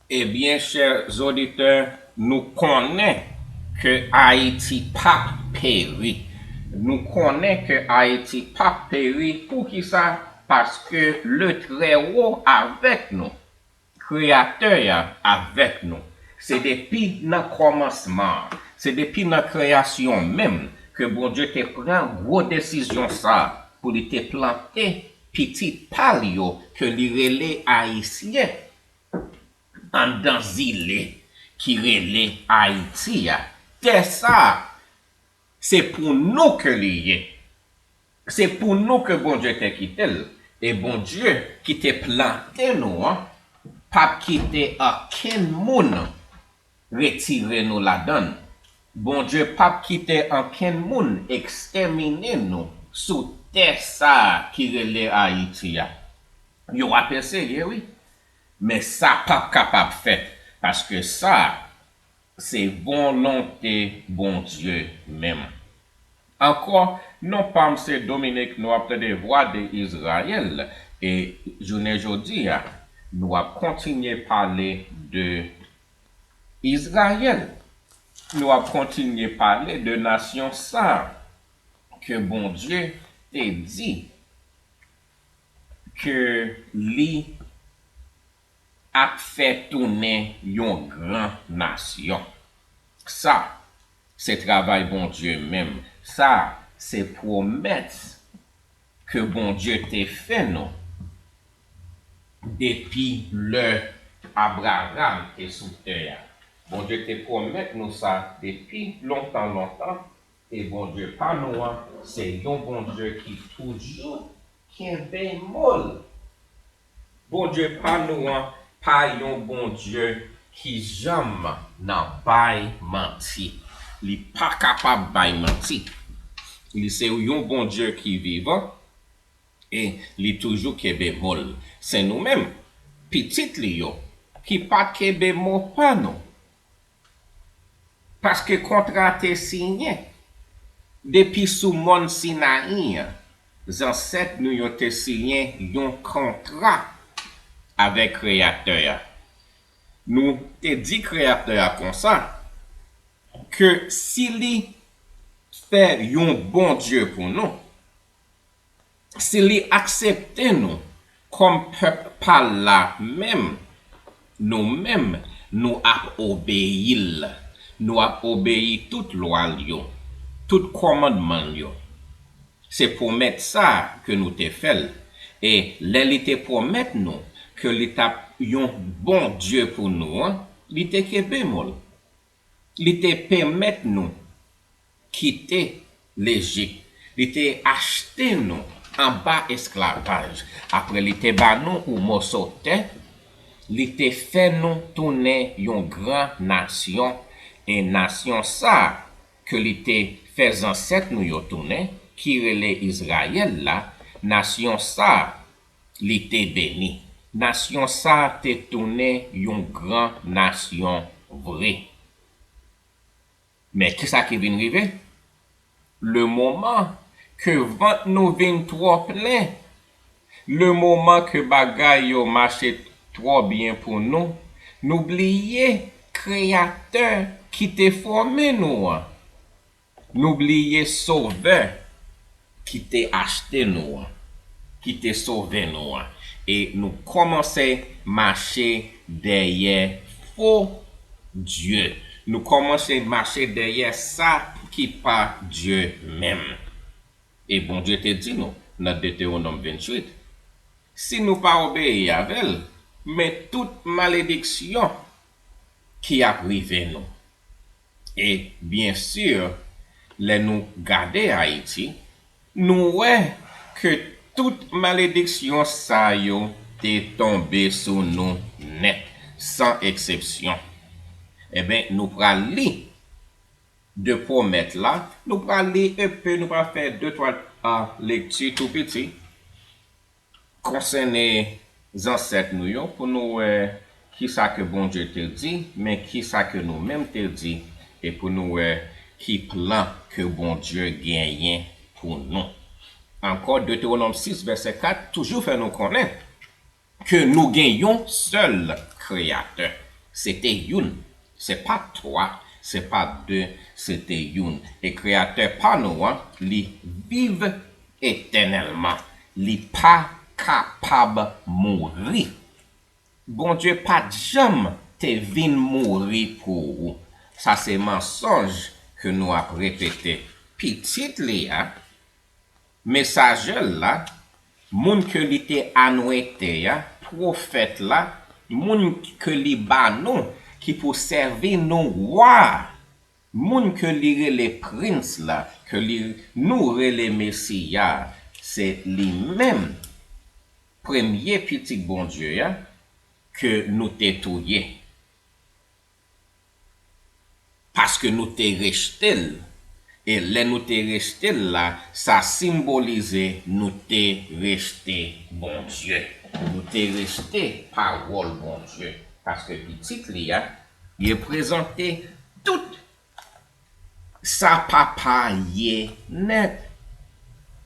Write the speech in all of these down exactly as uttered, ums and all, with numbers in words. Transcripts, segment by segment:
Ebyen, chè zoditè, nou konnen ke Ayiti p ap peri. Nou konnen ke Ayiti p ap peri. Poukisa? Paske Letrèwo avèk nou. Kreyatè a avèk nou. Se depi nan kòmansman an, se depi nan kreyasyon menm ke Bondye te pran gwo desizyon sa a pou li te plante pitit pa l yo ke li rele Ayisyen anndan zile ki rele Ayiti a. Tè sa a, se pou nou ke li ye. Se pou nou ke Bondye te kite l. E Bondye ki te plante nou an p ap kite okenn moun retire nou ladan l. Bondye p ap kite okenn moun ekstèmine nou sou tè sa a ki rele Ayiti a. Yo ap eseye, wi. Men sa p ap kapab fèt, paske sa a, se volonte Bondye menm. Ankò, non pa m se Dominique, nou ap tande Vwa de Izrayèl, e jounen jodi a, nou ap kontinye pale de Izrayèl. Nou ap kontinye pale de nasyon sa a ke Bondye te di ke li ap fè tounen yon gran nasyon. Sa, se travay Bondye menm. Sa, se pwomès ke Bondye te fè nou depi lè Abraram te sou tè a. Bondye te pwomèt nou sa depi lontan, lontan. E Bondye pa nou an, se yon Bondye ki toujou kenbe mo l. Bondye pa nou an, pa yon Bondye ki janm nan bay manti. Li pa kapab bay manti. Li se yon Bondye ki vivan e li toujou kenbe mo l. Se nou menm, pitit li yo, ki pa kenbe mo pa nou. Paske kontra te siyen. Depi sou mòn Sinayi an, zansèt nou yo te siyen yon kontra avèk Kreyatè a. Nou te di Kreyatè a konsa, ke si li fè yon Bondye pou nou, si li aksepte nou kòm pèp pa l la menm, nou menm, nou ap obeyi l. Nou ap obeyi tout lwa l yo, tout kòmandman l yo. Se pwomèt sa a ke nou te fè l. E lè li te pwomèt nou ke li t ap yon Bondye pou nou an, li te kenbe mo l. Li te pèmèt nou kite Lejip. Li te achte nou anba esklavaj. Apre li te ba nou yon moso tè, li te fè nou tounen yon gran nasyon. E nasyon sa a ke li te fè zansèt nou yo tounen, ki rele Izrayèl la, nasyon sa a, li te beni. Nasyon sa a te tounen yon gran nasyon vre. Men kisa ki vin rive? Le moman ke vant nou vin twò plen, le moman ke bagay yo mache twò byen pou nou, nou bliye Kreyatè ki te fòme nou an. Nou bliye Sovè ki te achte nou an, ki te sove nou an. E nou kòmanse mache dèyè fo dye. Nou kòmanse mache dèyè sa ki pa Dye menm. E Bondye te di nou nan Detewonòm venntuit, si nou pa obeyi avè l, men tout malediksyon ki ap rive nou. E, byen si, lè nou gade Ayiti, nou wè ke tout malediksyon sa yo te tonbe sou nou nèt, san eksepsyon. Enben, nou pral li de pwomèt la, nou pral li enpe, nou pral fè de twa, a, lekti tou piti konsène zansèt nou yo pou nou wè kisa ke Bondye te di, men kisa ke nou menm te di, e pou nou wè ki plan ke Bondye genyen pou nou. Ankò, Detewonòm sis vèsè kat toujou fè nou konnen ke nou gen yon sèl Kreyatè. Se te youn. Se pa twa, se pa de, se te youn. E Kreyatè pa nou an, li viv etènèlman. Li pa kapab mouri. Bondye pa t janm te vin mouri pou ou. Sa se mansonj ke nou ap repete. Pitit li a, mesajè l la, moun ke li te anwete a, pwofèt la, moun ke li ba nou, ki pou sèvi nou wa, moun ke li rele prens la, ke li, nou rele Mesi a, se li menm, premye pitit Bondye a, ke nou te touye. Paske nou te rejte l. E lè nou te rejte l la, sa senbolize nou te rejte Bondye. Nou te rejte pawòl Bondye. Paske pitit li a, li reprezante tout sa papa ye nèt.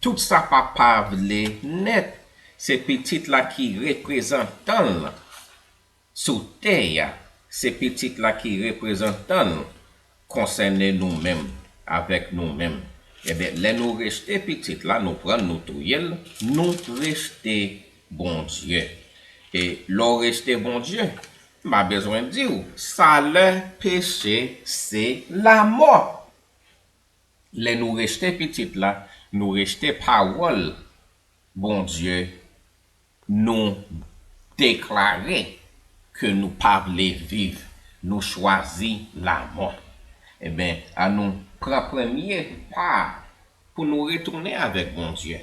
Tout sa papa vle nèt. Se pitit la ki reprezantan l sou tè a, se pitit la ki reprezantan l konsène nou menm, avèk nou menm. Ebyen, lè nou rejte pitit la, nou pran l, nou touye l, nou rejte Bondye. E lè w rejte Bondye, m pa bezwen di w, salè peche se lamò. Lè nou rejte pitit la, nou rejte pawòl Bondye, nou deklare ke nou pa vle viv, nou chwazi lamò. Ebyen, ann nou pran premye pa a pou nou retounen avèk Bondye,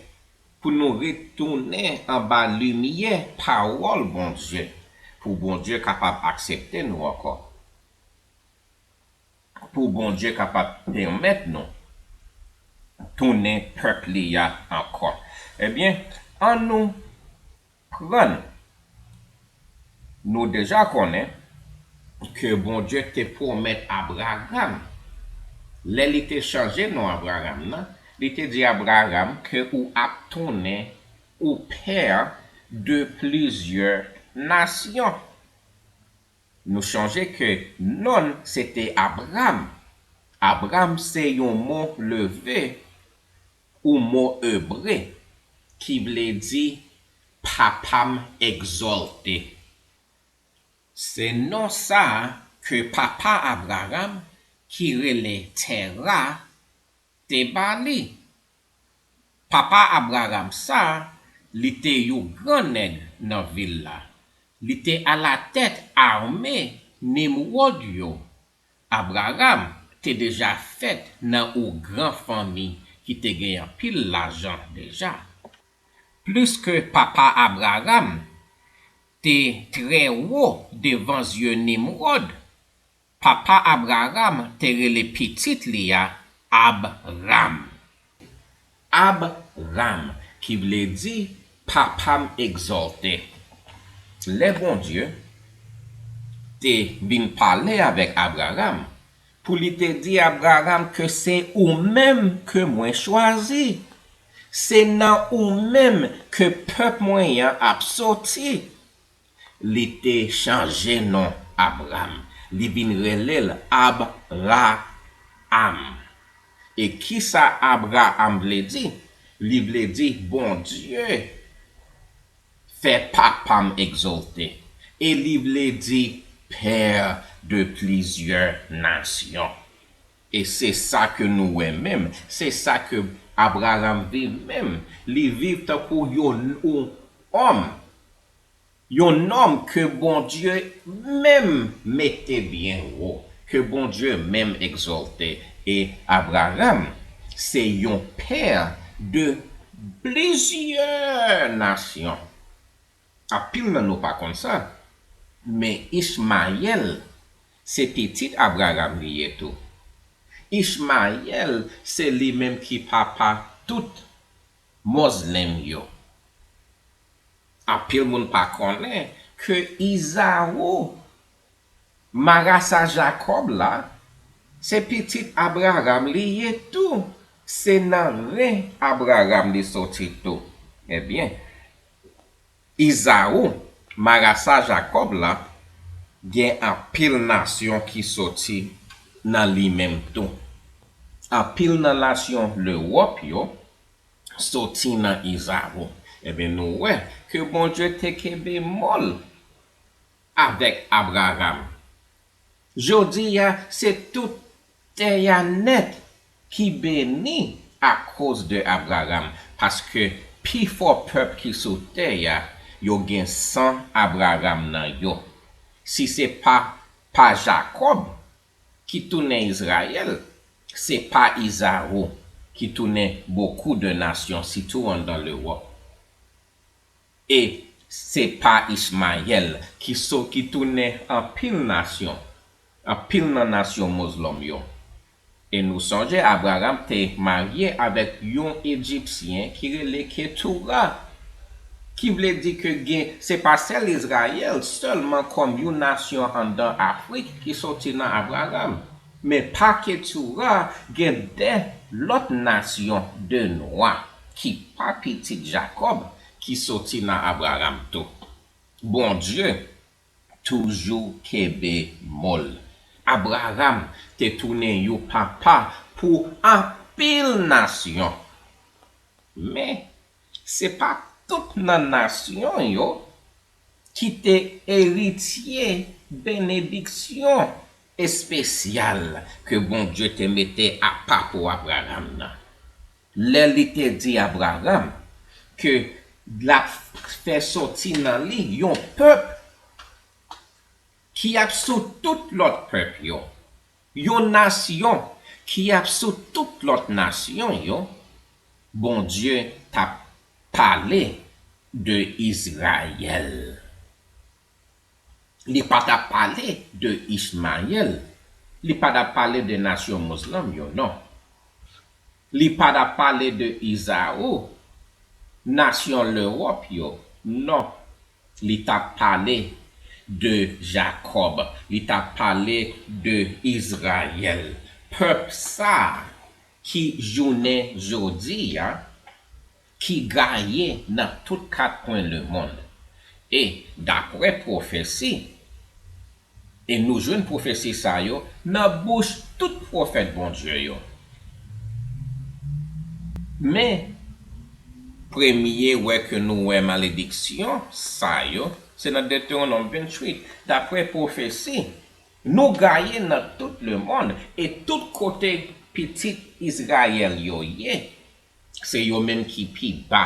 pou nou retounen anba limyè pawòl Bondye, pou Bondye kapab aksepte nou ankò, pou Bondye kapab pèmèt nou tounen pèp li a ankò. Ebyen, ann nou pran, nou deja konnen ke Bondye te pwomèt Abraram, lè li te chanje non Abraram nan, li te di Abraram ke ou ap tounen ou pè de plizyè nasyon. Nou chonje ke non l se te Abram. Abram se yon mo leve ou mo ebre ki vle di papa m egzòlte. Se non sa a ke papa Abraram, ki rele Tera, te ba li. Papa Abraram sa a, li te yon gran nèg nan vil la. Li te alatèt ame Nimwòd yo. Abraram te deja fèt nan yon gran fanmi ki te gen anpil lajan deja. Plis ke papa Abraram te trè wo devan zye Nimwòd, papa Abraram te rele pitit li a Abram. Abram, ki vle di papa m egzòlte. Lè Bondye te vin pale avèk Abraram, pou li te di Abraram ke se ou menm ke mwen chwazi. Se nan ou menm ke pèp mwen an ap soti. Li te chanje non Abram. Li vin rele l Abraam. E kisa Abraam vle di? Li vle di Bondye fè papa m egzòlte. E li vle di pè de plizyè nasyon. E se sa ke nou wè menm. Se sa ke Abraram viv menm. Li viv tankou yon, yon òm. Yon nonm ke Bondye menm mete byen wo, ke Bondye menm egzòlte. E Abraram se yon pè de plizyè nasyon. Anpil nan nou pa konn sa, men Ichmayèl se pitit Abraram li ye tou. Ichmayèl se li menm ki papa tout Mozlenm yo. Anpil moun pa konnen ke Izawo, marasa Jakòb la, se pitit Abraram li ye tou. Se nan ren Abraram li soti tou. Ebyen, Izawo, marasa Jakòb la, Gen anpil nasyon ki soti nan li menm tou. Anpil nan nasyon Lewòp yo soti nan Izawo. Ebyen, nou wè ke Bondye te kenbe mo l avèk Abraram. Jodi a, se tout tè a nèt ki beni akoz de Abraram, paske pifò pèp ki sou tè a, yo gen san Abraram nan yo. Si se pa pa Jakòb ki tounen Izrayèl, se pa Izawo ki tounen bokou de nasyon, sitou anndan Lewòp. E se pa Ichmayèl ki so ki tounen anpil nasyon, anpil nan nasyon mozlòm yo. E nou sonje Abraram te marye avèk yon Ejipsyen ki rele Ketura, ki vle di ke gen, se pa sèl Izrayèl sèlman kòm yon nasyon anndan Afrik ki soti nan Abraram. Men pa Ketura, gen de lòt nasyon de nwa ki pa pitit Jakòb ki soti nan Abraram tou. Bondye toujou kenbe mo l. Abraram te tounen yon papa pou anpil nasyon. Men, se pa tout nan nasyon yo ki te eritye benediksyon espesyal ke Bondye te mete apa pou Abraram nan. Lè li te di Abraram ke l ap fè soti nan li yon pèp ki ap sou tout lòt pèp yo, yon nasyon ki ap sou tout lòt nasyon yo, Bondye t ap pale de Izrayèl. Li pa t ap pale de Ichmayèl. Li pa t ap pale de nasyon mozlòm yo, non. Li pa t ap pale de Izawo, nasyon Lewòp yo, non. Li t ap pale de Jakòb. Li t ap pale de Izrayèl. Pèp sa a ki jounen jodi a, ki gaye nan tout kat kwen lemonn. E, daprè pwofesi, e nou jwenn pwofesi sa yo nan bouch tout pwofèt Bondye yo. Men, premye wè ke nou wè malediksyon sa yo, se nan Detewonòm venntuit. Daprè pwofesi, nou gaye nan tout lemonn, e tout kote pitit Izrayèl yo ye, se yo menm ki pi ba.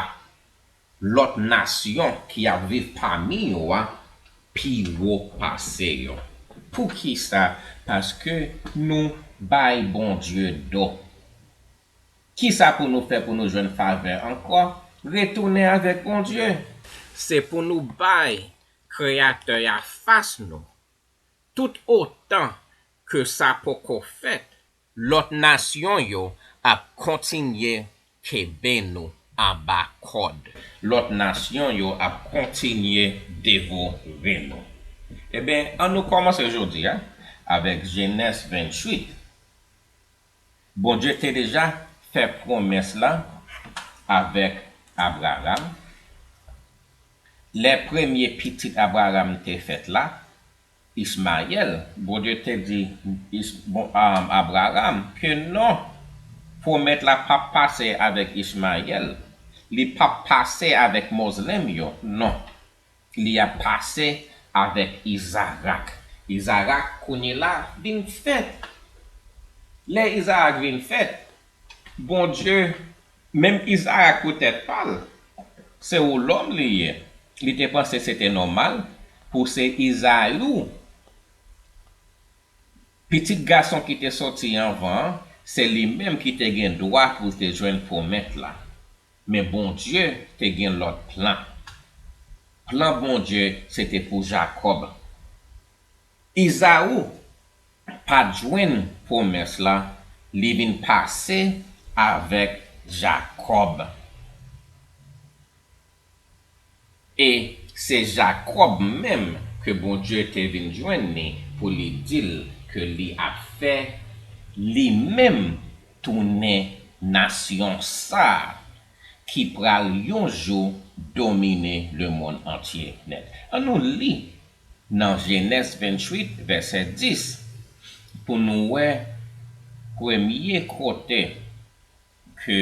Lòt nasyon ki ap viv pami yo a pi wo pase yo. Poukisa? Paske nou bay Bondye do. Kisa pou nou fè pou nou jwenn favè ankò? Retounen avèk Bondye. Se pou nou bay Kreyatè a fas nou. Tout otan ke sa poko fèt, lòt nasyon yo ap kontinye kenbe nou anba kòd. Lòt nasyon yo ap kontinye devore nou. Ebyen, ann nou kòmanse jodi a avèk Jenèz venntuit. Bondye te deja fè pwomès la avèk Abraram. Lè premye pitit Abraram te fèt la, Ichmayèl, Bondye te di Is- bon, um, Abraram ke non, pwomès la p ap pase avèk Ichmayèl, li p ap pase avèk Mozlèm yo, non. Li ap pase avèk Izarak. Izarak kounye la vin fèt. Lè Izarak vin fèt, Bondye, menm Izarak pou tèt pa l, se yon lòm li ye. Li te panse se te nòmal pou se Izayi, pitit gason ki te soti anvan an, se li menm ki te gen dwa pou l te jwenn pwomès la. Men Bondye te gen lòt plan. Plan Bondye se te pou Jakòb. Izayi pa t jwenn pwomès la, li vin pase avèk Jakòb. E se Jakòb menm ke Bondye te vin jwenn li pou li di l ke li ap fè li menm tounen nasyon sa a ki pral yon jou domine lemonn antye nèt. Ann nou li nan Jenèz venntuit, vèsè dis, pou nou wè premye kote ke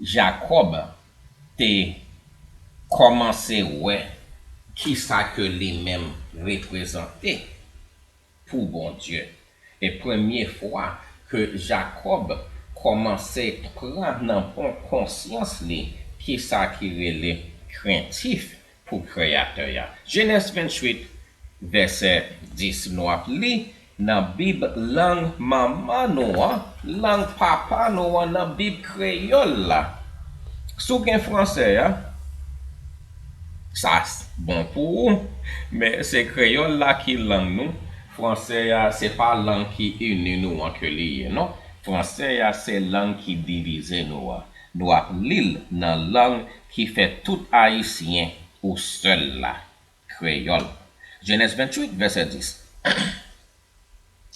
Jakòb te kòmanse wè kisa ke li menm reprezante pou Bondye. E premye fwa ke Jakòb kòmanse pran nan pon konsyans li kisa ki rele krentif pou Kreyatè a. Jenèz venntuit, vèsè dis, nou ap li nan Bib lang manman nou an, lang papa nou an, nan Bib kreyòl la. Si w gen franse a, sa s- bon pou ou, men se kreyòl la ki lang nou. Franse a, se pa lang ki ini nou an ke li ye, non. Franse a, se lang ki divize nou an. Nou ap li l nan lang ki fè tout Ayisyen ou sèl la, kreyòl. Jenèz venntuit, vèsè dis.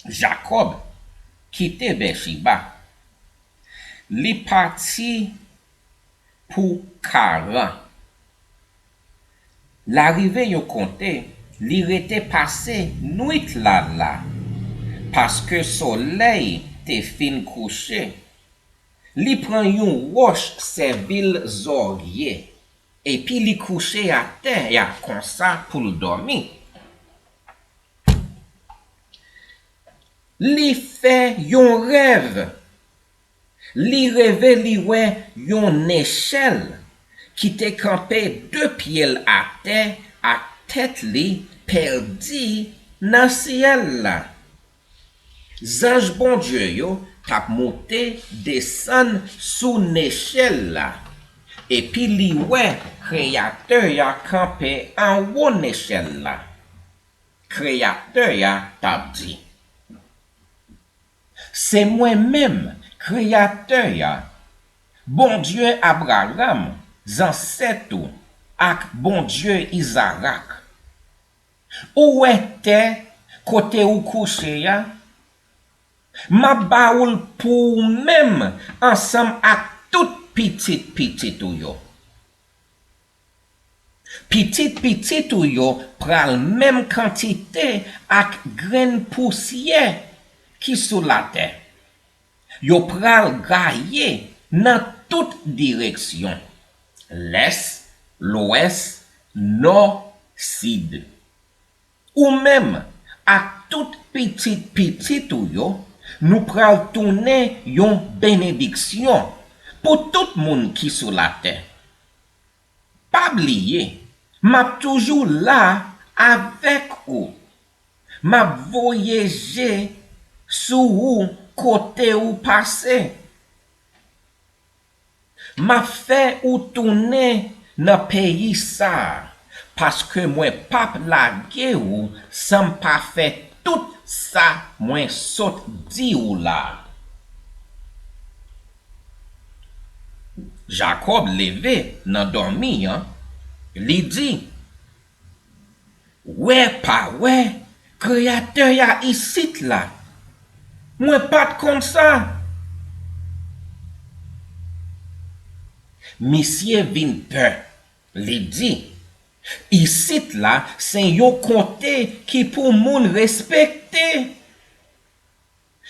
Jakòb kite Bèchiba. Li pati pou Karan. L arive yon kote, li rete pase nwit la la, paske solèy te fin kouche. Li pran yon wòch sèvi l zòrye, epi li kouche atè a konsa pou l dòmi. Li fè yon rèv. Li reve li wè yon nechèl ki te kanpe de pye l atè ak tèt li pèdi nan syèl la. Zanj Bondye yo t ap moute desann sou nechèl la, epi li wè Kreyatè a kanpe anwo nechèl la. Kreyatè a t ap di, Se mwen menm, Kreyatè a, Bondye Abraram, zansèt ou, ak Bondye Izarak. Ou wè tè kote ou kouche a? M ap ba ou l pou ou menm ansanm ak tout pitit pitit ou yo. Pitit pitit ou yo pral menm kantite ak grenn pousyè ki sou latè. Yo pral gaye nan tout direksyon, lès, lwès, nò, sid. Ou menm ak tout pitit pitit ou yo, nou pral tounen yon benediksyon pou tout moun ki sou latè. Pa bliye, m ap toujou la avèk ou. M ap voye je sou ou kote ou pase. M ap fè ou tounen nan peyi sa a, paske mwen p ap lage ou san m pa fè tout sa mwen sot di ou la a. Jakòb leve nan dòmi an, li di, Wè pa wè, Kreyatè a isit la. Mwen pa t konn sa. Misye vin pè. Li di, Isit la se yon kote ki pou moun respekte.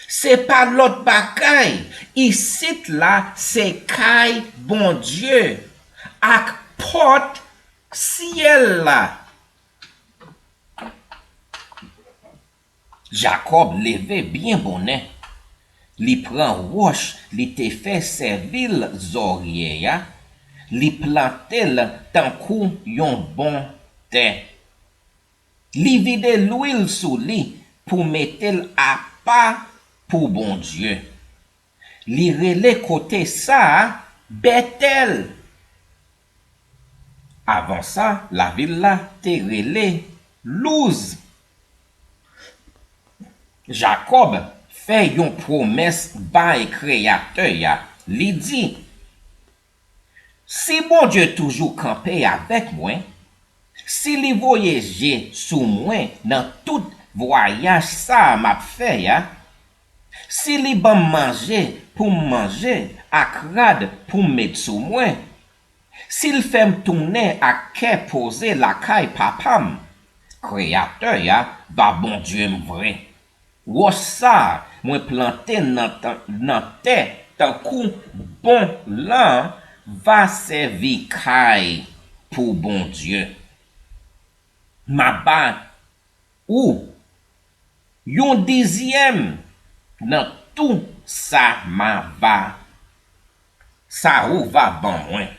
Se pa lòt bagay. Isit la se kay Bondye ak pòt syèl la. Jakòb leve byen bonè. Li pran wòch li te fè sèvi l zòrye a, li plante l tankou yon bon tè. Li vide lwil sou li pou mete l apa pou Bondye. Li rele kote sa a Bètèl. Avan sa, lavil la te rele Louz. Jakòb fè yon pwomès bay Kreyatè a, li di, Si Bondye toujou kanpe avèk mwen, si li voye je sou mwen nan tout vwayaj sa a m ap fè a, si li ban m manje pou m manje ak rad pou m met sou mwen, si l fè m tounen ak kè poze lakay papa m, Kreyatè a va Bondye m vre. Wòch sa a mwen plante nan, nan tè tankou bon lan va sèvi kay pou Bondye. M a ba ou yon dizyèm nan tou sa m a va, sa ou va ban mwen.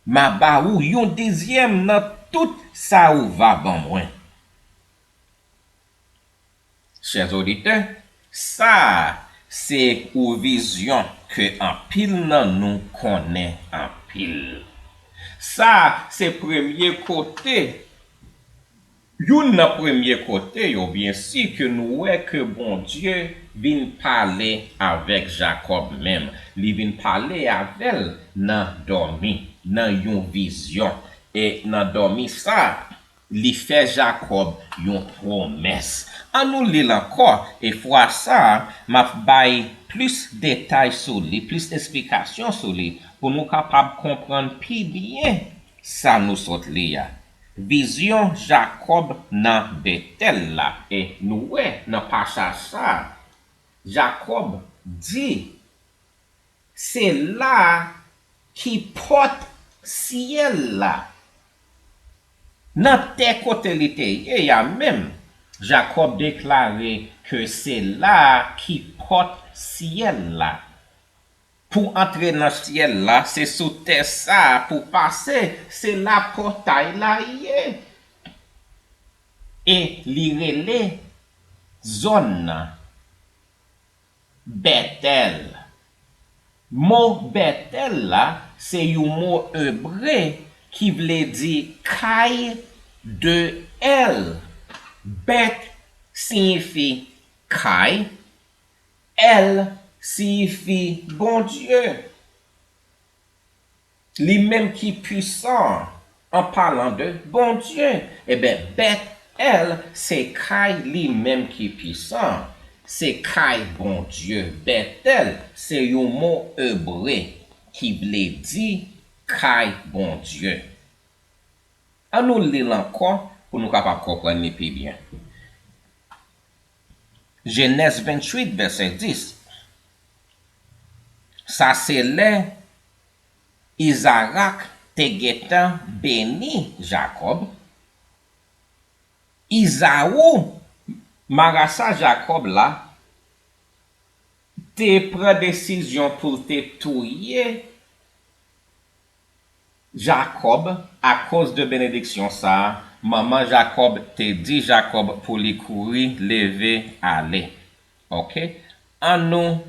M a ba ou yon dizyèm nan tout sa ou va ban mwen. Chè oditè, sa a se yon vizyon ke anpil nan nou konnen anpil. Sa a se premye kote, youn nan premye kote yo, byen si ke nou wè ke Bondye vin pale avèk Jakòb menm. Li vin pale avè l nan dòmi, nan yon vizyon. E nan dòmi sa a, li fè Jakòb yon pwomès. Ann nou li l ankò, e fwa sa a, m ap bay plis detay sou li, plis esplikasyon sou li, pou nou kapab konprann pi byen sa nou sot li a. Vizyon Jakòb nan Betèl la, e nou wè nan pasaj sa a, Jakòb di, se la ki pòt syèl la. Nan tè kote li te ye a menm, Jakòb deklare ke se la ki pòt syèl la. Pou antre nan syèl la, se sou tè sa a pou pase, se la pòtay la ye. E li rele zòn nan Bètèl. Mo Bètèl la, se yon mo ebre ki vle di kay de Èl. Bèt siyifi kay, Èl siyifi Bondye. Li menm ki pwisan, an palan de Bondye. Ebyen, Bètèl se kay li menm ki pwisan, se kay Bondye. Bètèl se yon mo ebre ki vle di kay Bondye. Ann nou li l ankò pou nou kapab konprann li pi byen. Jenèz venntuit, vèsè dis. Sa se lè Izarak te gentan beni Jakòb. Izawo, marasa Jakòb la, te pran desizyon pou l te touye Jakòb, akoz de benediksyon sa a, manman Jakòb te di Jakòb pou li kouri, leve, ale. Oke? Ann nou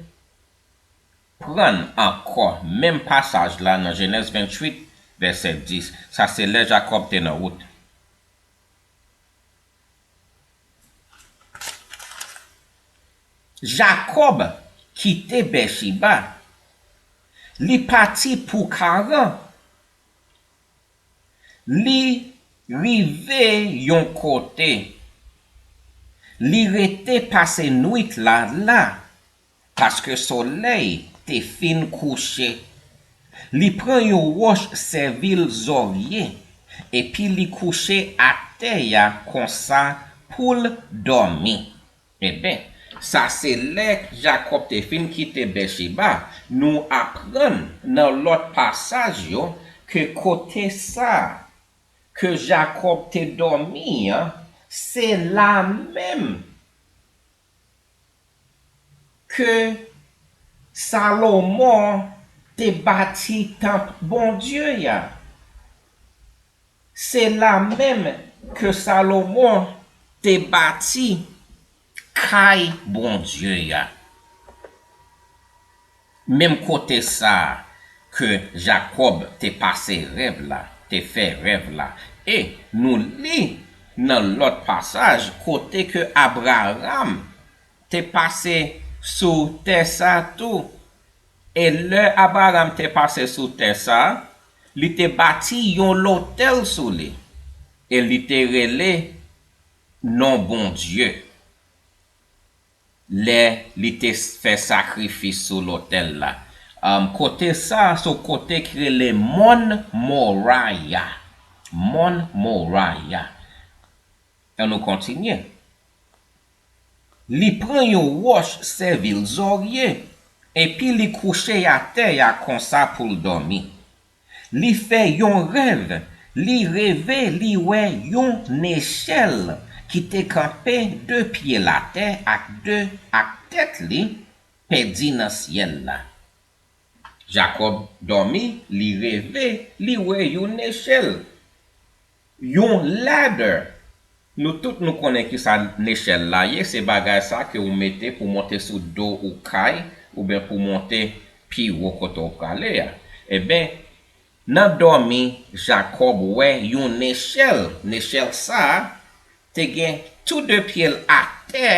pran ankò menm pasaj la nan Jenèz venntuit, vèsè dis. Sa se lè Jakòb te nan wout. Jakòb kite Bèchiba, li pati pou Karan. Li rive yon kote. Li rete pase nwit la la, paske solèy te fin kouche. Li pran yon wòch sèvi l zòrye, epi li kouche atè a konsa pou l dòmi. Ebyen, sa se lè Jakòb te fin kite Bèchiba, nou aprann nan lòt pasaj yo ke kote sa a ke Jakòb te dòmi an, se la menm ke Salomon te bati tanp Bondye a. Se la menm ke Salomon te bati kay Bondye a. Menm kote sa a ke Jakòb te pase rèv la, te fè rèv la. E nou li nan lòt pasaj kote ke Abraram te pase sou tè sa tou. E lè Abraram te pase sou tè sa, li te bati yon lotèl sou li. E li te rele non Bondye. Lè li te fè sakrifis sou lotèl la. Am, kote sa, se yon kote ki rele Mòn Moraya. Mòn Moraya. Ann nou kontinye. Li pran yon wòch sèvi l zòrye, epi li kouche atè a konsa pou l dòmi. Li fè yon rèv, li reve li wè yon nechèl ki te kanpe de pye l atè ak de ak tèt li pèdi nan syèl la. Jakòb dòmi, li reve, li wè yon nechèl, yon ladder. Nou tout nou konnen ki sa nechèl la ye, se bagay sa ke ou mete pou monte sou do ou kay, oubyen pou monte pi wo kote ou prale a. Ebyen, nan dòmi, Jakòb wè yon nechèl. Nechèl sa a te gen tou de pye l atè,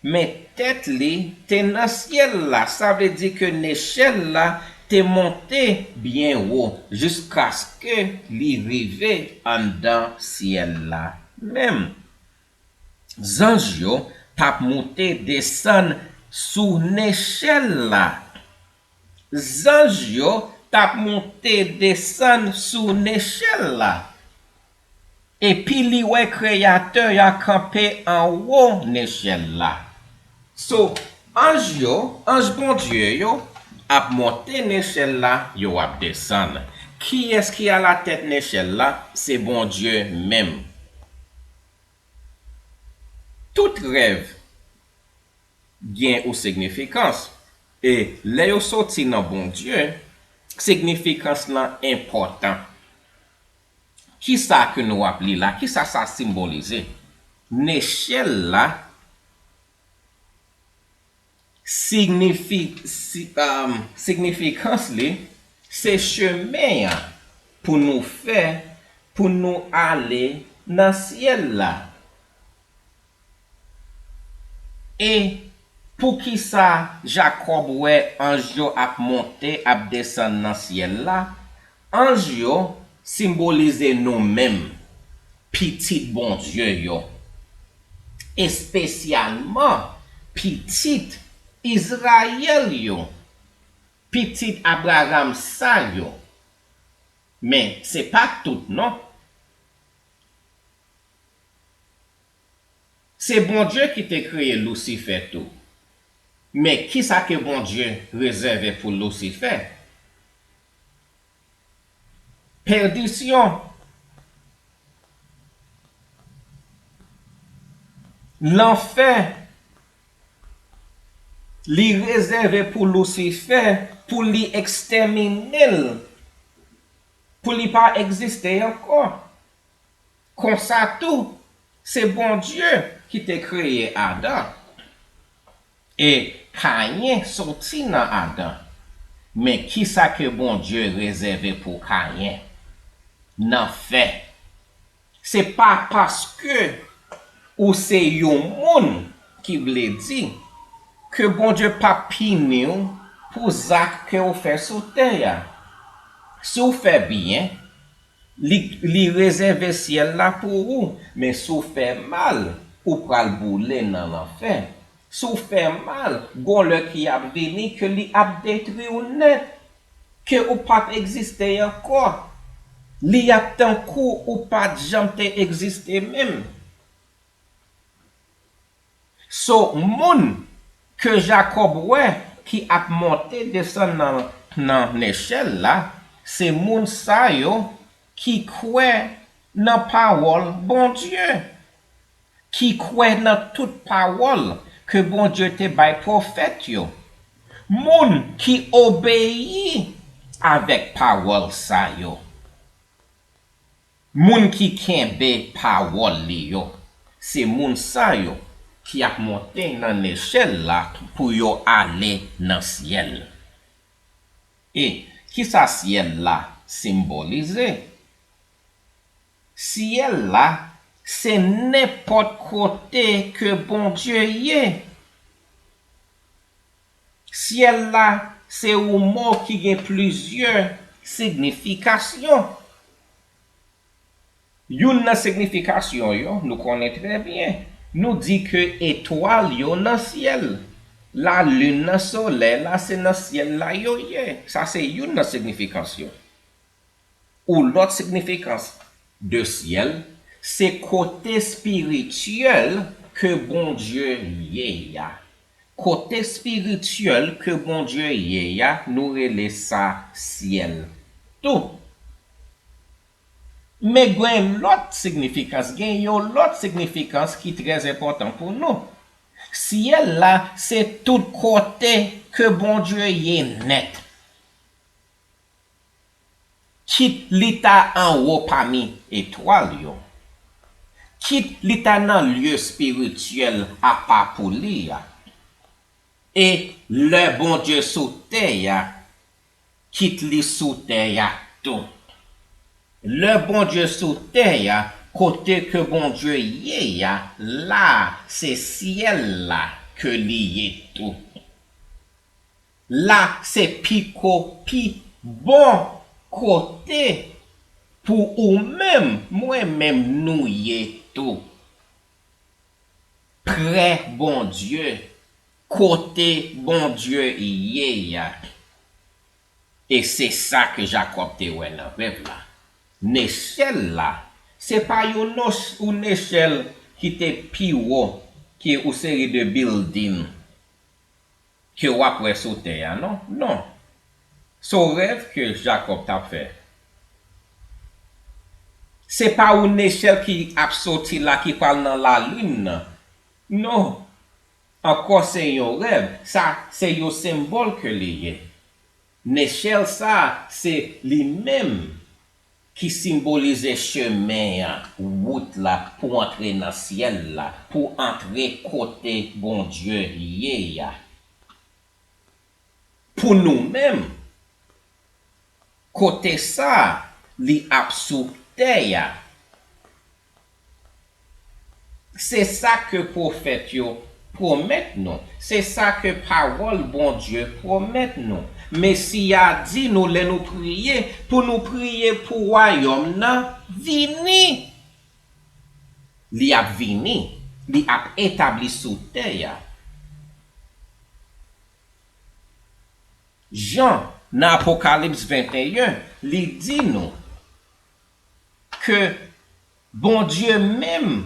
men tèt li te nan syèl la. Sa vle di ke nechèl la te monte byen wo jiskaske li rive anndan syèl la menm. Zanj yo t ap moute desann sou nechèl la. Zanj yo t ap moute desann sou nechèl la. Epi li wè Kreyatè a kanpe anwo nechèl la. So, anj yo, anj Bondye yo, ap monte nechèl la, yo ap desann. Kiyès ki alatèt nechèl la? Se Bondye menm. Tout rèv gen yon signifikans. E lè yo soti nan Bondye, signifikans lan enpòtan. Kisa ke nou ap li la? Kisa sa senbolize? Nechèl la signifi, si, um, signifikans li se chemen an pou nou fè, pou nou ale nan syèl la. E poukisa Jakòb wè anj yo ap monte, ap desann nan syèl la? Anj yo senbolize nou menm, pitit Bondye yo, espesyalman pitit Izrayèl yo, pitit Abraram sa yo. Men, se pa tout, non. Se Bondye ki te kreye Lisifè tou. Men kisa ke Bondye rezève pou Lisifè? Pèdisyon. Lanfè. Li rezève pou Lisifè, pou li ekstèmine l, pou li pa egziste ankò. Konsa tou, se Bondye ki te kreye Adan. E Kayen soti nan Adan. Men kisa ke Bondye rezève pou Kayen? Lanfè. Se pa paske ou se yon moun ki vle di ke Bondye p ap pini w pou zak ke w fè sou tè a. Si w fè byen, li, li rezève syèl la pou ou, men si w fè mal, ou pral boule nan lanfè. Si w fè mal, gon lè ki ap vini ke li ap detwi w nèt, ke ou p ap egziste ankò. Li ap tankou ou pa t janm te egziste menm. So, moun ke Jakòb wè ki ap monte desann nan, nan nechèl la, se moun sa yo ki kwè nan pawòl Bondye, ki kwè nan tout pawòl ke Bondye te bay pwofèt yo, moun ki obeyi avèk pawòl sa yo. Moun ki kenbe pawòl li yo, se moun sa yo ki ap monte nan nechèl la pou yo ale nan syèl. E kisa syèl la senbolize? Syèl la se nenpòt kote ke Bondye ye. Syèl la se yon mo ki gen plizyè signifikasyon. Youn nan signifikasyon yo, nou konnen trè byen. Nou di ke etwal yo nan syèl. Lalin nan, solèy la, se nan syèl la yo ye. Sa se youn nan signifikasyon. Ou lòt signifikans de syèl, Se kote espirityèl ke Bondye ye a. Kote espirityèl ke Bondye ye a, nou rele sa syèl tou. Men gen lòt signifikans, gen yon lòt signifikans ki trè enpòtan pou nou. Syèl la, se tout kote ke Bondye ye nèt. Kit li ta anwo pami etwal yo, kit li ta nan lye espirityèl apa pou li a, e lè Bondye sou tè a, kit li sou tè a tou. Lè Bondye sou tè a, kote ke Bondye ye a, la se syèl la ke li ye tou. La se pi ko, pi bon kote pou ou menm, mwen menm, nou ye tou. Prè Bondye, kote Bondye ye a. E se sa ke Jakòb te wè nan rèv la. Nechèl la, se pa yon, yon nechèl ki te pi wo ke yon seri de bilding ke w ap wè sou tè a, non, non. Se yon rèv ke Jakòb t ap fè. Se pa yon nechèl ki ap soti la ki pral nan lalin nan. Non. Ankò se yon rèv, sa se yon senbòl ke li ye. Nechèl sa se li menm ki senbolize chemen an, wout la pou antre nan syèl la, pou antre kote Bondye ye a. Pou nou menm, kote sa li ap sou tè a. Se sa ke pwofèt yo pwomèt nou. Se sa ke pawòl Bondye pwomèt nou. Mesi a di nou lè nou priye, pou nou priye pou wayòm nan vini. Li ap vini, li ap etabli sou tè a. Jan, nan Apokalips venteyen, li di nou ke Bondye menm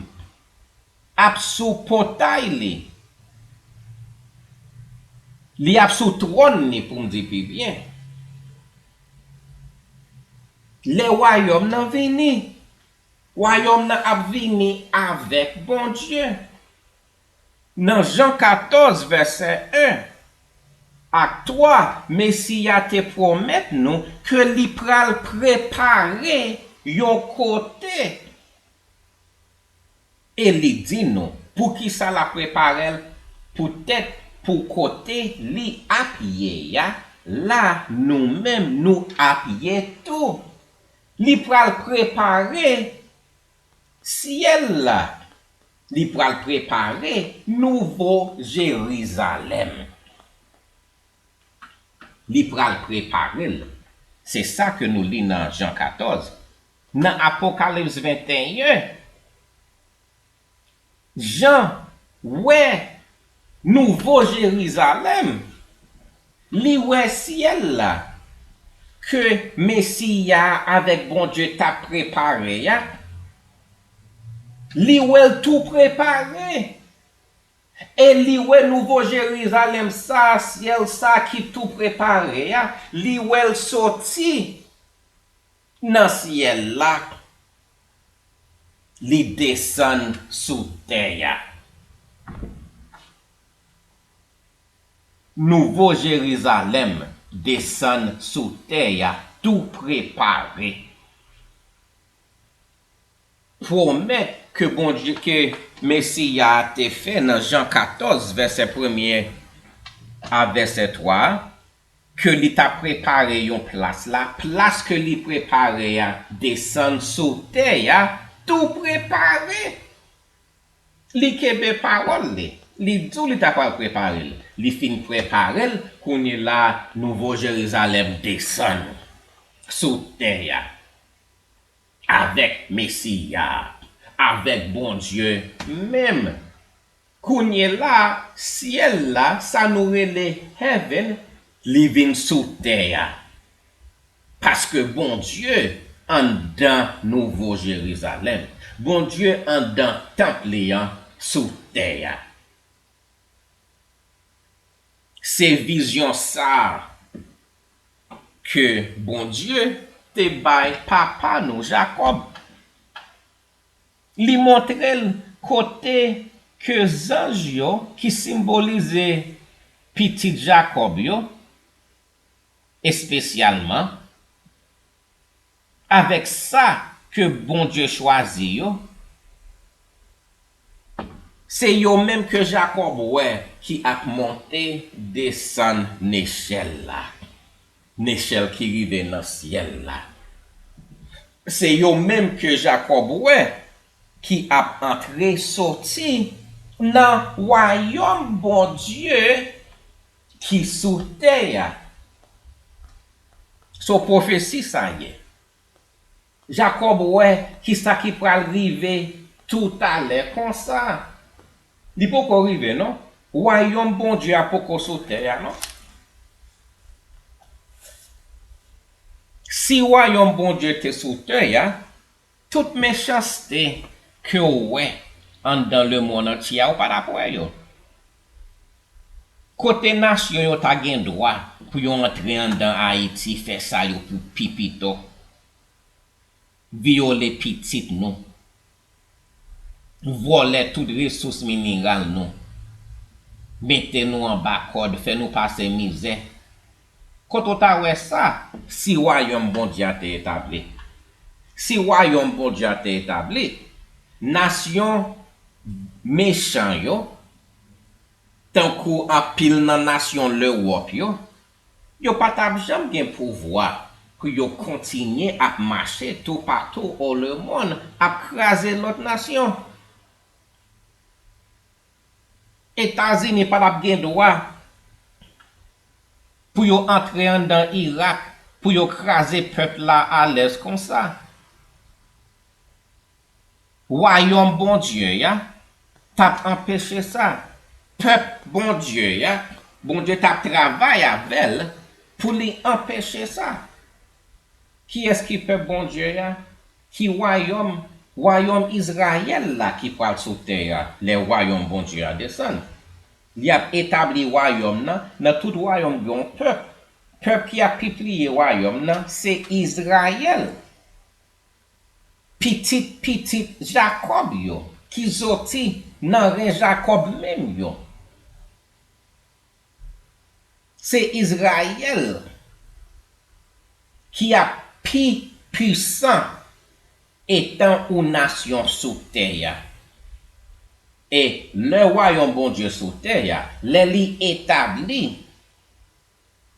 ap sou pòtay li. Li ap sou twòn li, pou m di pi byen. Lè wayòm nan vini, wayòm nan ap vini avèk Bondye. Nan Jan katòz, vèsè en ak twa, Mesi a te pwomèt nou ke li pral prepare yon kote. E li di nou poukisa l ap prepare l, poutèt pou kote li ap ye a, la nou menm nou ap ye tou. Li pral prepare syèl la. Li pral prepare Nouvo Jerizalèm. Li pral prepare l. Se sa ke nou li nan Jan katòz. Nan Apokalips venteyen, Jan wè Nouvo Jerizalèm. Li wè syèl la ke Mesi a avèk Bondye t ap prepare a. Li wè l tou prepare. E li wè Nouvo Jerizalèm sa, syèl sa ki tou prepare a. Li wè l soti nan syèl la. Li desann sou tè a. Nouvo Jerizalèm desann sou tè a, tou prepare. Pwomèt ke Bondye, ke Mesi a te fè nan Jan katòz, vèsè premye a vèsè twa a, ke li t ap prepare yon plas la, plas ke li prepare a desann sou tè a, tou prepare. Li kenbe pawòl li. Li di w li ta pral prepare l. Li fin prepare l, kounye la, Nouvo Jerizalèm desann sou tè a. Avèk Mesi a, avèk Bondye menm. Kounye la, syèl la, sa nou rele heaven, li vin sou tè a. Paske Bondye anndan Nouvo Jerizalèm. Bondye anndan tanp li an sou tè a. Se vizyon sa a ke Bondye te bay papa nou, Jakòb. Li montre l kote ke zanj yo, ki senbolize pitit Jakòb yo, espesyalman, avèk sa ke Bondye chwazi yo, se yo menm ke Jakòb wè ki ap monte desann nechèl la, nechèl ki rive nan syèl la. Se yo menm ke Jakòb wè ki ap antre soti nan wayòm Bondye ki sou tè a. Se yon pwofesi sa ye. Jakòb wè kisa ki pral rive toutalè konsa. Li poko rive, non. Wayòm Bondye a poko sou tè a, non. Si wayòm Bondye te sou tè a, tout mechanste ke w wè anndan lemonn antye a, ou pa t ap wè yo. Kote nasyon yo ta gen dwa pou yo antre anndan Ayiti, fè sa yo pou pi pito, vyole pitit nou, vòlè tout resous mineral nou, mete nou anba kòd, fè nou pase mizè. Kote w ta wè sa si wayòm Bondye a te etabli? Si wayòm Bondye a te etabli, nasyon mechan yo, tankou anpil nan nasyon Lewòp yo, yo pa t ap janm gen pouvwa pou yo kontinye ap mache toupatou o lemonn ap kraze lòt nasyon. Etazini pa t ap gen dwa pou yo antre anndan Irak, pou yo kraze pèp la alèz konsa. Wayòm Bondye a t ap anpeche sa. Pèp Bondye a, Bondye t ap travay avè l pou li anpeche sa. Kiyès ki pèp Bondye a? Ki wayòm? Wayòm Izrayèl la ki pral sou tè a lè wayòm Bondye a desann. Li ap etabli wayòm nan, nan tout wayòm gen yon pèp. Pèp ki ap pipliye wayòm nan se Izrayèl. Pitit pitit Jakòb yo, ki soti nan ren Jakòb menm yo. Se Izrayèl ki ap pi pisan etan ou nasyon sou tè a. E lè wayòm Bondye sou tè a, lè li etabli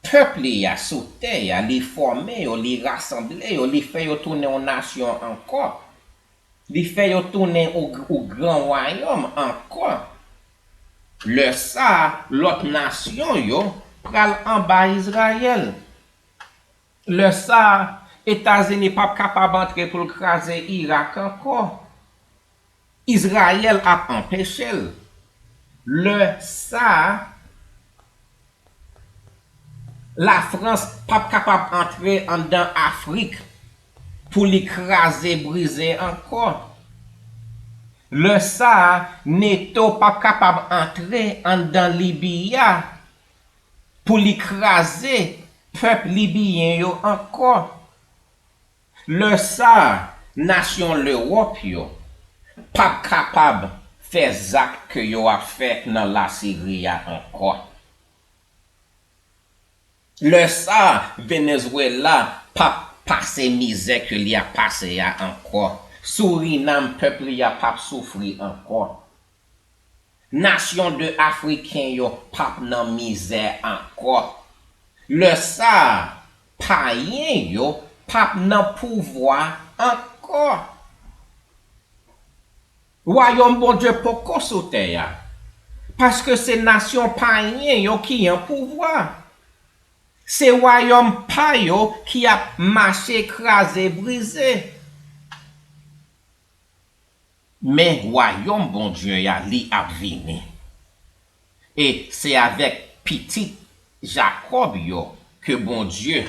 pèp li a sou tè a, li fòme yo, li rasanble yo, li fè yo tounen yon nasyon ankò. Li fè yo tounen yon, yon gran wayòm ankò. Lè sa a, lòt nasyon yo pral anba Izrayèl. Lè sa a, Etazini p ap kapab antre pou l kraze Irak ankò. Izrayèl ap anpeche l. Lè sa a, Lafrans p ap kapab antre anndan Afrik pou li kraze brize ankò. Lè sa a, neto p ap kapab antre anndan Libi a pou li kraze pèp libiyen yo ankò. Lè sa a, nasyon Lewòp yo p ap kapab fè zak ke yo ap fè nan Lasiri a ankò. Lè sa a, Venezwela p ap pase mizè ke li ap pase a ankò. Surinam, pèp li a p ap soufri ankò. Nasyon de Afriken yo p ap nan mizè ankò. Lè sa a, payen yo p ap nan pouvwa ankò. Wayòm Bondye poko sou tè a, paske se nasyon payen yo ki an pouvwa. Se wayòm pa yo ki ap mache kraze brize. Men wayòm Bondye a, li ap vini. E se avèk pitit Jakòb yo ke Bondye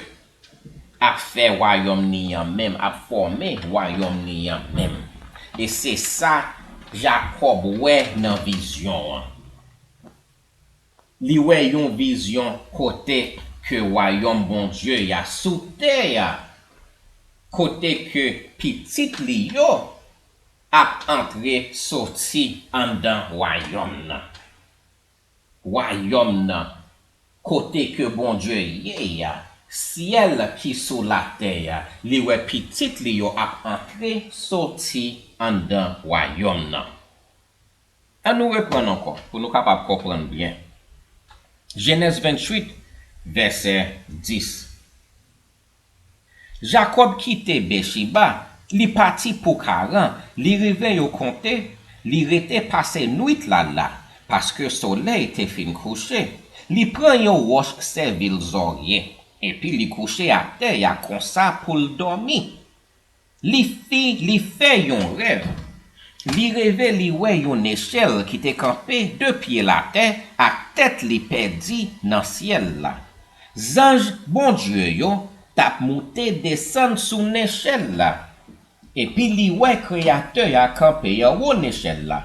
ap fè wayòm li an menm, ap fòme wayòm li an menm. E se sa Jakòb wè nan vizyon an. Li wè yon vizyon kote ke wayòm Bondye a sou tè a, kote ke pitit li yo ap antre soti anndan wayòm nan. Wayòm nan, kote ke Bondye ye a, syèl ki sou latè a, li wè pitit li yo ap antre soti anndan wayòm nan. An nou reprann ankò pou nou kapab konprann byen. Jenèz venntuit, vèsè dis. Jakòb kite Bechiba, li pati pou Karan, li rive yo konte, li rete pase nwit la la, paske solèy te fin kouche. Li pran yon wòch sèvi l zòrye, epi li kouche atè a konsa pou l dòmi. Li fi, li fè yon rèv. Li reve li wè yon nechèl ki te kanpe de pye l atè ak tèt li pèdi nan syèl la. Zanj Bondye yo t ap moute desann sou nechèl la. Epi li wè Kreyatè a kanpe anwo nechèl la.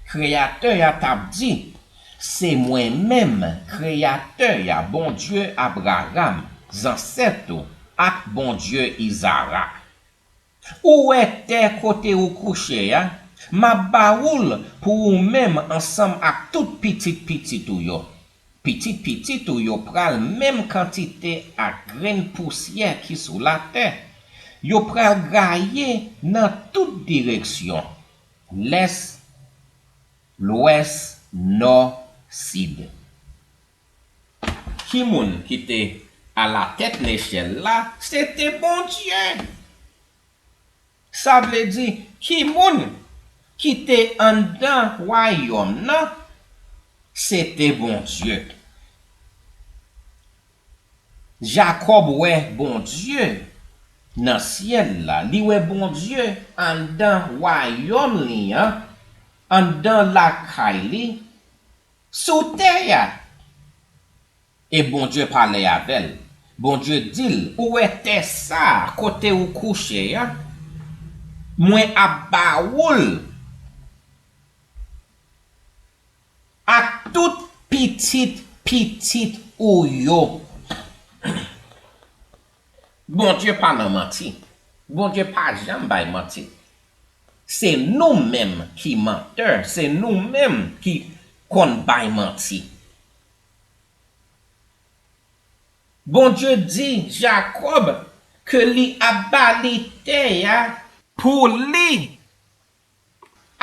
Kreyatè a t ap di, "Se mwen menm, Kreyatè a, Bondye Abraram, zansèt ou, ak Bondye Izarak. Ou wè tè kote ou kouche a, m ap ba ou l pou ou menm ansanm ak tout pitit pitit ou yo. Pitit pitit ou yo pral menm kantite ak grenn pousyè ki sou latè. Yo pral gaye nan tout direksyon, lès, lwès, nò, sid." Ki moun ki te alatèt nechèl la? Se te Bondye. Sa vle di, ki moun ki te anndan wayòm nan? Se te Bondye. Jakòb wè Bondye nan syèl la. Li wè Bondye anndan wayòm li an, anndan lakay li, sou tè a. E Bondye pale avè l. Bondye di l, "Ou wè tè sa a kote ou kouche a? Mwen ap ba ou l ak tout pitit pitit ou yo." Bondye pa nan manti. Bondye pa janm bay manti. Se nou menm ki mantè, se nou menm ki konn bay manti. Bondye di Jakòb ke li ap ba li tè a pou li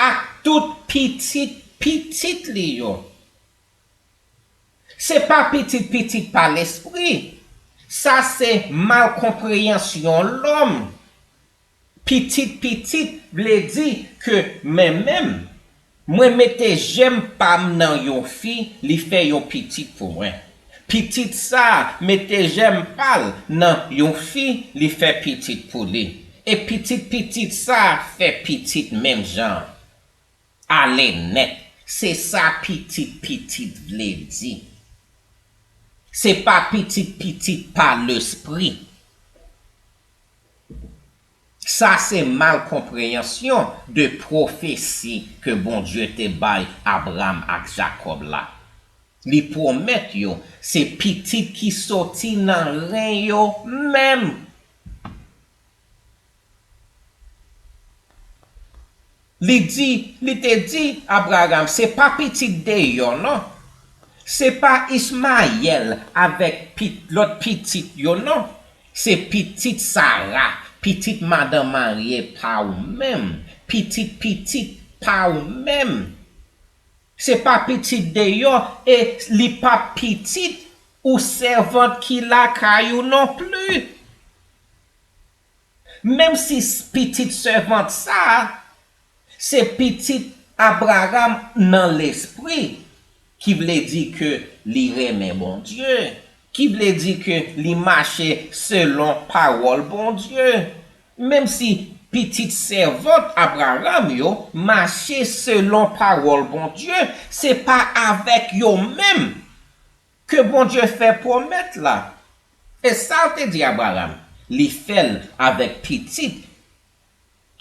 ak tout pitit pitit li yo. Se pa pitit pitit pa lespri. Sa se malkonpreyansyon lòm. Pitit pitit vle di ke mwen menm, mwen mete jèm pa m nan yon fi, li fè yon pitit pou mwen. Pitit sa a mete jèm pa l nan yon fi, li fè pitit pou li. E pitit pitit sa a fè pitit menm jan an. Ale nèt, se sa pitit pitit vle di. Se pa pitit pitit pa lespri. Sa se malkonpreyansyon de pwofesi ke Bondye te bay Abraram ak Jakòb la. Li pwomèt yo, se pitit ki soti nan ren yo menm. Li di, li te di Abraram, se pa pitit deyò non. Se pa Ismayèl avèk pit, lòt pitit yo non. Se pitit Sara, pitit madan marye pa w menm, pitit pitit pa w menm. Se pa pitit deyò e li pa pitit ou sèvant ki lakay ou non pli. Menm si s-, pitit sèvant sa a, se pitit Abraram nan lespri, ki vle di ke li renmen Bondye, ki vle di ke li mache selon pawòl Bondye. Menm si pitit sèvant Abraram yo mache selon pawòl Bondye, se pa avèk yo menm ke Bondye fè pwomèt la. E sa l te di Abraram, li fè l avèk pitit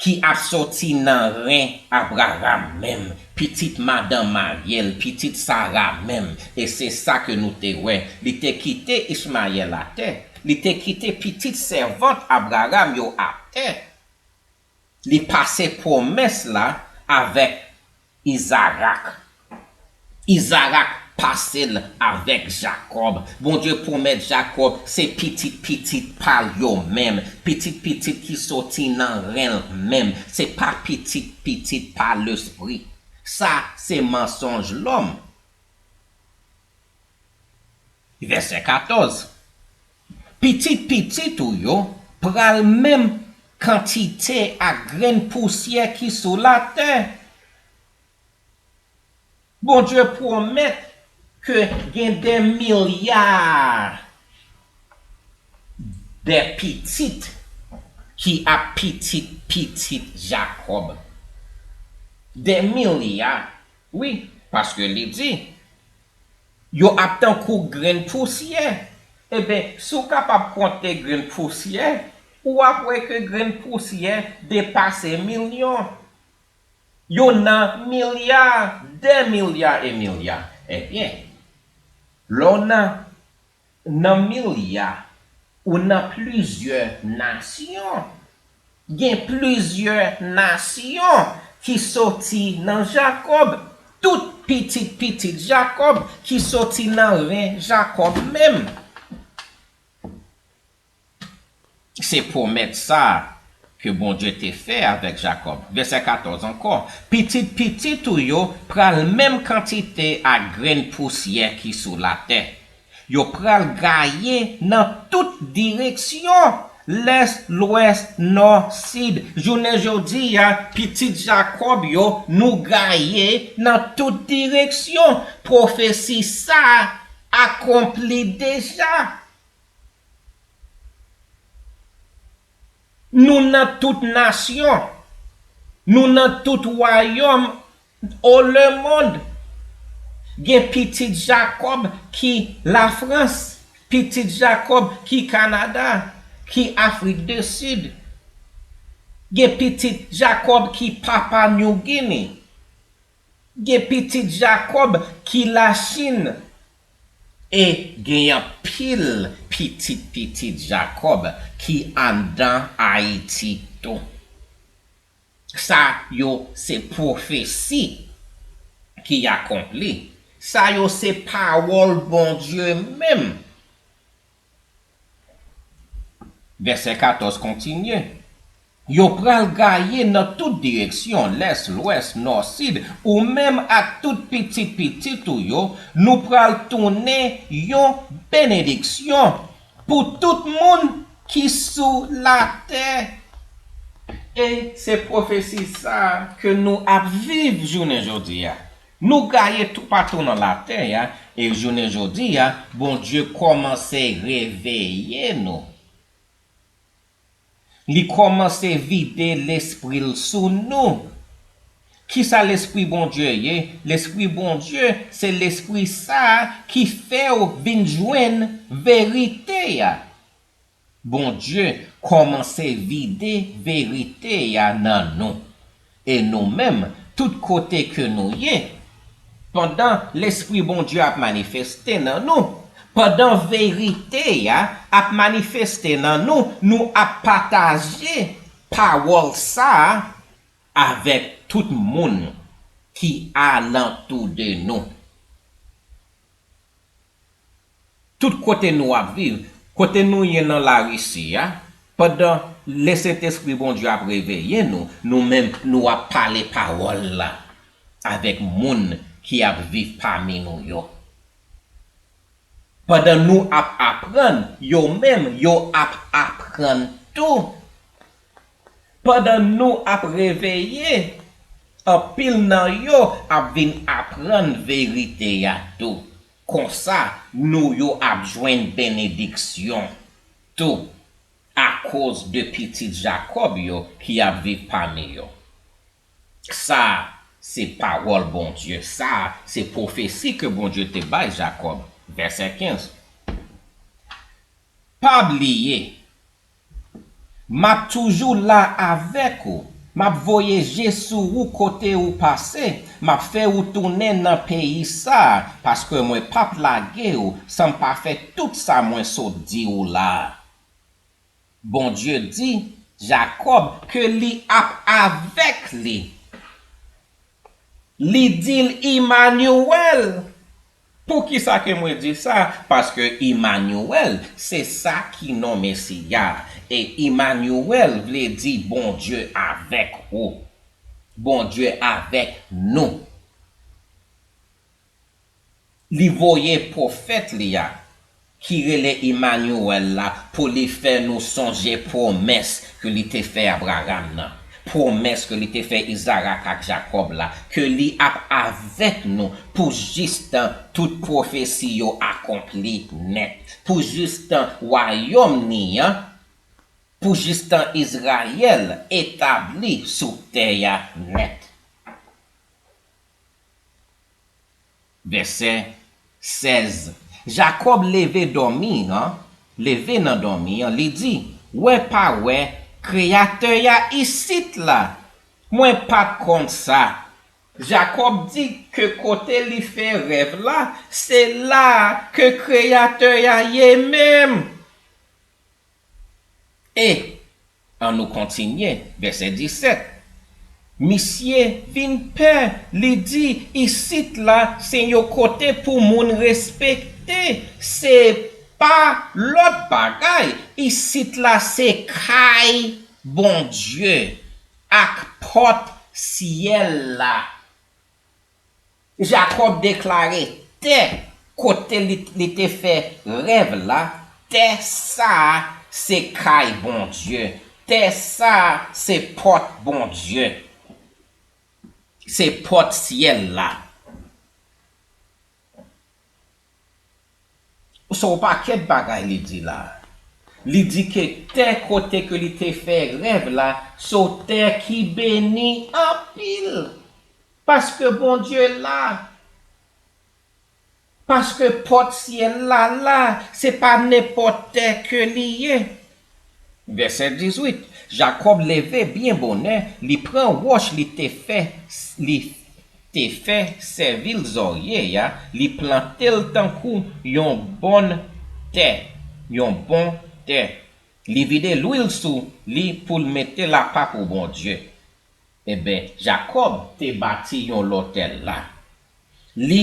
ki ap soti nan ren Abraram menm, pitit madan marye l, pitit Sara menm. E se sa ke nou te wè. Li te kite Ichmayèl atè, li te kite pitit sèvant Abraram yo atè. Li pase pwomès la avèk Izarak. Izarak pase l avèk Jakòb. Bondye pwomèt Jakòb se pitit pitit pa l yo menm, pitit pitit ki soti nan ren l menm. Se pa pitit pitit pa lespri. Sa se mansonj lòm. Vèsè katòz. Pitit pitit ou yo pral menm kantite ak grenn pousyè ki sou latè. Bondye pwomèt ke gen de milya de pitit ki ap pitit pitit Jakòb. De milya, wi, paske li di, yo ap tankou grenn pousyè. Eben, si w kapab konte grenn pousyè, ou ap wè ke grenn pousyè depase milyon. Yo nan milya, de milya e milya. Ebyen, lè w nan, nan milya, ou nan plizyè nasyon. Gen plizyè nasyon ki soti nan Jakòb. Tout pitit pitit Jakòb ki soti nan ren Jakòb menm. Se pwomèt sa a ke Bondye te fè avèk Jakòb. Vèsè katòz ankò, pitit pitit ou yo pral menm kantite ak grenn pousyè ki sou latè. Yo pral gaye nan tout direksyon, lès, lwès, nò, sid. Jounen jodi a, pitit Jakòb yo, nou gaye nan tout direksyon. Pwofesi sa a akonpli deja. Nou nan tout nasyon, nou nan tout wayòm o lemonn. Gen pitit Jakòb ki Lafrans, pitit Jakòb ki Kanada, ki Afrik de Sid. Gen pitit Jakòb ki Papa New Guinea. Gen pitit Jakòb ki Lachin. E gen anpil pitit pitit Jakòb ki anndan Ayiti tou. Sa yo se pwofesi ki akonpli. Sa yo se pawòl Bondye menm. Vèsè katòz kontinye. Yo pral gaye nan tout direksyon, lès, lwès, nò, sid, ou menm ak tout pitit pitit ou yo, nou pral tounen yon benediksyon pou tout moun ki sou latè. E se pwofesi sa a ke nou ap viv jounen jodi a. Nou gaye toupatou nan latè a, e jounen jodi a, Bondye kòmanse reveye nou. Li kòmanse vide Lespri l sou nou. Kisa Lespri Bondye ye? Lespri Bondye se Lespri sa a ki fè w vin jwenn verite a. Bondye kòmanse vide verite a nan nou. E nou menm, tout kote ke nou ye, pandan Lespri Bondye ap manifeste nan nou, pandan verite a ap manifeste nan nou, nou ap pataje pawòl sa a avèk tout moun ki alantou de nou. Tout kote nou ap viv, kote nou ye nan Larisi a, pandan Lesentespri Bondye ap reveye nou, nou menm nou ap pale pawòl la avèk moun ki ap viv pami nou yo. Pandan nou ap aprann, yo menm yo ap aprann tou. Pandan nou ap reveye, anpil nan yo ap vin aprann verite a tou. Konsa, nou yo ap jwenn benediksyon tou akoz de pitit Jakòb yo ki ap viv pami yo. Sa a se pawòl Bondye, sa a se pwofesi ke Bondye te bay Jakòb. Vèsè kenz. Pa bliye, m ap toujou la avèk ou, M ap voye je sou ou kote ou pase, m ap fè ou tounen nan peyi sa a, paske mwen p ap lage ou san m pa fè tout sa mwen sot di ou la a. Bondye di Jakòb ke li ap avèk li. Li di l Imanyewèl. Poukisa ke mwen di sa? Paske Imanyewèl se sa ki non Mesi a. E Imanyewèl vle di Bondye avèk ou. Bondye avèk nou. Li voye pwofèt li a, ki rele Imanyewèl la, pou li fè nou sonje pwomès ke li te fè Abraram nan, pwomès ke li te fè Izarak ak Jakòb la, ke li ap avèk nou pou jistan tout pwofesi yo akonpli nèt, pou jistan wayòm ni an, pou jistan Izrayèl etabli sou tè a nèt. Vèsè sèz. Jakòb leve dòmi an, leve nan dòmi an, li di, wè pa wè, Kreyatè a isit la. Mwen pa t konn sa. Jakòb di ke kote li fè rèv la, se la ke Kreyatè a ye menm. E, annou kontinye, vèsè disèt. Misye vin pè, li di, isit la se yon kote pou moun respekte, se pa lòt bagay, isit la se kay Bondye ak pòt syèl la. Jakòb deklare tè kote li, li te fè rèv la, tè sa a se kay Bondye, tè sa a se pòt Bondye, se pòt syèl la. Se yon pakèt bagay li di la. Li di ke tè kote ke li te fè rèv la, se yon tè ki beni anpil. Paske Bondye la. Paske pòt syèl la la, se pa nenpòt tè ke li ye. Vèsè dizuit. Jakòb leve byen bonè, li pran wòch li te fè, li te fè sèvi l zòrye a, li plante l tankou yon bon tè, yon bon tè. Li vide lwil sou li pou l mete l apa pou Bondye. Enben, Jakòb te bati yon lotèl la. Li,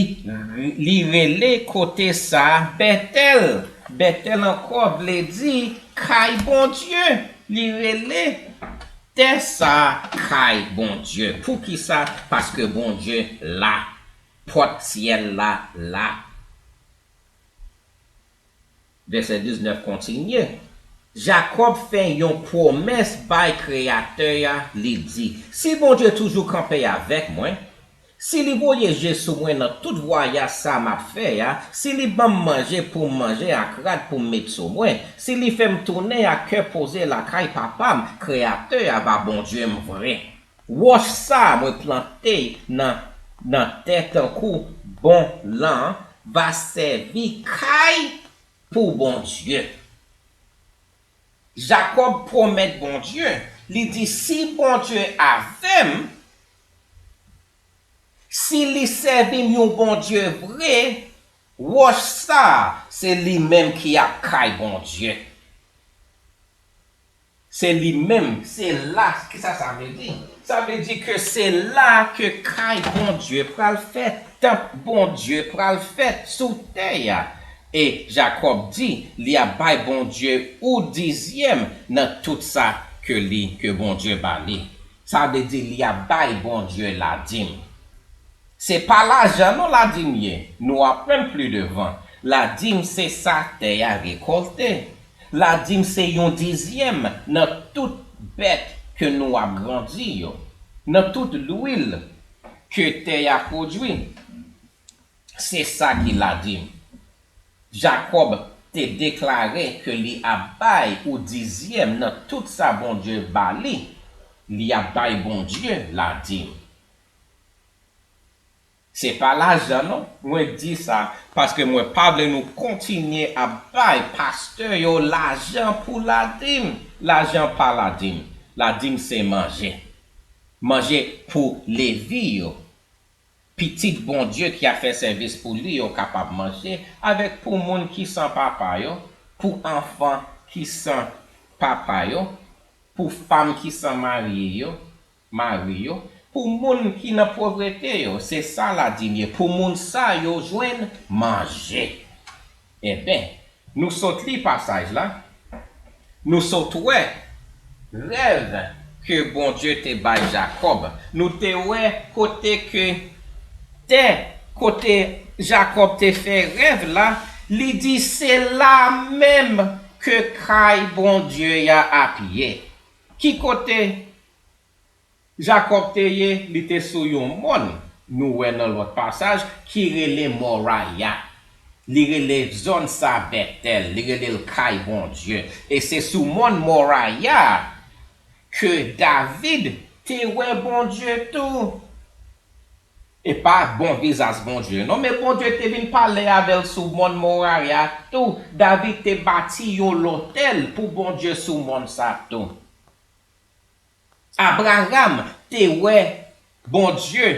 li rele kote sa a Bètèl. Bètèl ankò vle di kay Bondye. Li rele tè sa a kay Bondye. Poukisa? Paske Bondye la. Pòt syèl la la. Vèsè diznèf kontinye. Jakòb fè yon pwomès bay Kreyatè a, li di, si Bondye toujou kanpe avèk mwen, si li voye je sou mwen nan tout vwayaj sa m ap fè a, si li ban m manje pou m manje ak rad pou m met sou mwen, si li fè m tounen ak kè poze lakay papa m, Kreyatè a va Bondye m vre. Wòch sa a mwen plante nan, nan tè tankou bon lan va sèvi kay pou Bondye. Jakòb pwomèt Bondye, li di, si Bondye avè m, si li sèvi m yon Bondye vre, wòch sa a, se li menm ki ap kay Bondye. Se li menm, se la, kisa sa vle di? Sa vle di ke se la ke kay Bondye pral fèt, tanp Bondye pral fèt sou tè a. E Jakòb di, li ap bay Bondye yon dizyèm nan tout sa ke li, ke Bondye ba li. Sa vle di, li ap bay Bondye ladim. Se pa lajan non ladim ye, nou aprann pli devan. Ladim se sa tè a rekòlte. Ladim se yon dizyèm nan tout bèt ke nou ap grandi yo, nan tout lwil ke tè a pwodui. Se sa ki ladim. Jakòb te deklare ke li ap bay yon dizyèm nan tout sa Bondye ba li. Li ap bay Bondye ladim. Se pa lajan non. Mwen di sa paske mwen pa vle nou kontinye ap bay pastè yo lajan pou ladim. Lajan pa ladim. Ladim se manje. manje pou Levi yo. Pitit Bondye ki ap fè sèvis pou li yo kapab manje, avèk pou moun ki san papa yo, pou anfan ki san papa yo, pou fanm ki san mari yo, mari yo, pou moun ki nan povrete yo, se sa ladim ye, pou moun sa yo jwenn manje. Enben, nou sot li pasaj la, nou sot wè rèv ke Bondye te bay Jakòb. Nou te wè kote ke tè, kote Jakòb te fè rèv la, li di se la menm ke kay Bondye a ap ye. Ki kote Jakòb te ye? Li te sou yon mòn, nou wè nan lòt pasaj, ki rele Moraya. Li rele zòn sa Bètèl, li rele l kay Bondye. E se sou mòn Moraya ke David te wè Bondye tou. E pa bon vizaj Bondye, non, men Bondye te vin pale avè l sou mòn Moraya tou. David te bati yon lotèl pou Bondye sou mòn sa tou. Abraram te wè Bondye